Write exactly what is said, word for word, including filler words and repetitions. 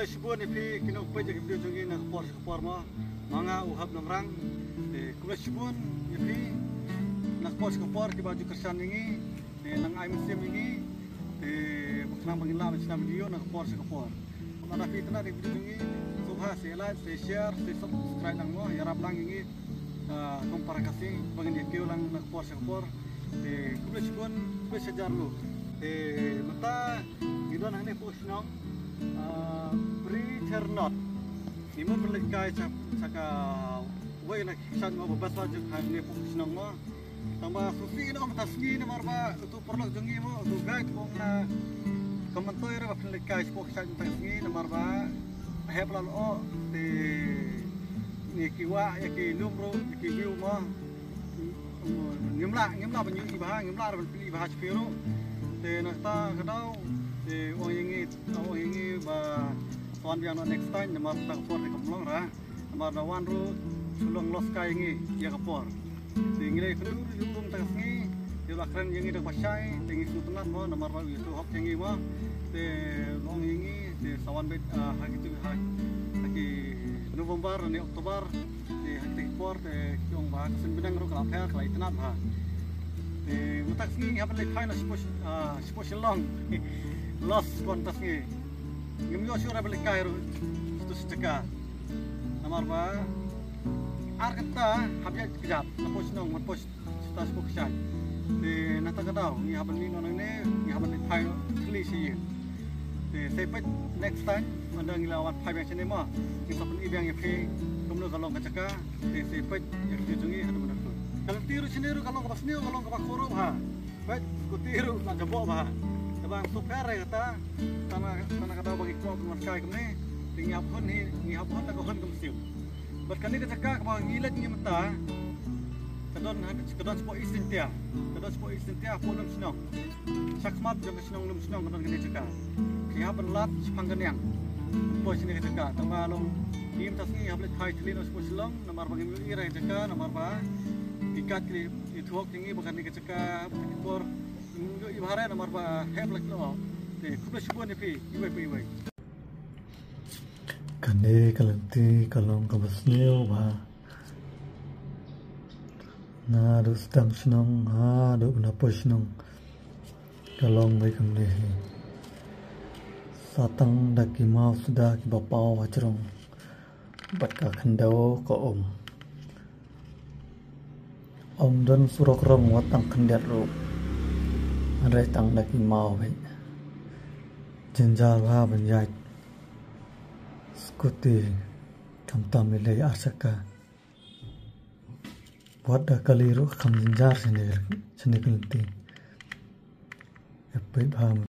Shibun ïa phi ki nongpeit ïa ki video jong ngi na ka por sha ka por mo. Ma nga u Hap Nongrang. Te khublei shibun ïa phi na ka por sha ka por kiba ju kyrshan ïa ngi. Te nang ai mynsiem ïa ngi. Te ba khnang ba ngin lah ban shna video na ka por sha ka por. Lada phi itynnad ïa ki video jong ngi, sngewbha sa like, sa share, sa subscribe lang mo. Ïarap lang ïa ngi. Ah, kum para Khasi ba ngin ïa kiew lang na ka por sha ka por. Te khublei shibun, khublei shihajar nguh. Te mynta ngi don hangne hapoh shnong, ah, Bri Thernot. Ngi mut ban leit kai sha, sha kawei na ki kshaid mo ba bad shuwa jong hangne hapoh shnong mo. Tangba sngewsih noh mynta sngi namar ba utu u paralok jong ngi mo, utu u guide u ong na ka myntoi re ba phin leit kai shapoh kshaid mynta sngi namar ba heh la lyoh, te ïa ki wah, ïa ki lum ruh, ïa ki view mo. Ngim lah, ngim lah ban ïohi bha, ngim lah ban plie bha sha phi ruh. Te na kata ka daw, te u ong ïa ngi, u ong ïa ngi ba sa wan biang noh next time namar kata ka por te kam long ra. Namar da wan ruh shu long loss kai ïa ngi ïa ka por. Te ngi la ïakynduh ruh ïa u mynta ka sngi, te u la kren ïa ngi da kaba shai, te ngi sngewtynnat mo namar ba u ïathuh hok ïa ngi mo. Te u ong ïa ngi te sa wan beit, ah, ha ki, ha, ha ki November ne October. Te ha kita ki por te ki ong ba ka suiñ bneng ruh ka la pher, ka la itynnad bha. Te mynta ka sngi ngi hap ban leit phai noh shapoh, ah, shapoh Shillong. Loss ko mynta ka sngi. Ngim ïoh shuh re ban leit kai ruh sha utu shi jaka. Namar ba ar kynta hap ïaid kjat na post nong, na post sha uta shapoh kshaid. Te na kata ka daw ngi hap ban mih noh nangne, ngi hap ban leit phai noh thylli sha ïing. Te sa peit next time ynda ngi la wan phai biang shane mo, ngin sa pyni biang ïa phi kumno ka long ka jaka. Te sa peit ïa ki jong ngi haduh mynta. Ka lynti ruh shane ruh ka long kaba sniew, ka long kaba khuid ruh bha. Peit, scooty ruh la jaboh bha. Te ba shu pher ïa kata, tang na, tang na ka daw ba ngi kwah ban wan kai kumne, te ngi hap hun hi, ngi hap hun na ka hun ka mynsiem. Bad kane ka jaka kaba ngi leit ngi mynta, ka don ha, ka don shapoh East Jaintia, ka don shapoh East Jaintia, hapoh Lum Shnong. Shakhmat jong ka shnong Lum Shnong ka don kane ka jaka. Ngi hap ban lad shaphang ka niang. Poi shane ka jaka, tangba long ngi mynta sngi hap leit phai thylli noh shapoh Shillong, namar ba ngim ïohi re ka jaka, namar ba ki guide ki ïathuh hok ïa ngi ba kane ka jaka, ba kane ka por ngim ïohi bha re namar ba heh la ki lyoh. Te khublei shibun ïa phi iwei pa iwei. Kane ka lynti ka long kaba sniew bha. Naduh sdang shnong haduh na poi shnong ka long beit kumne hi. Sa tang da ki maw suda kiba paw ha jrong bad ka khyndew ka um. Ym don surok rong wat tang khyndiat ruh. Hynrei tang da ki maw beit. Jynjar bha ban ïaid scooty, khamtam lei lei ar chakka. Wat da kali ruh kham jynjar shane, shane ka lynti. Ïa peit bha.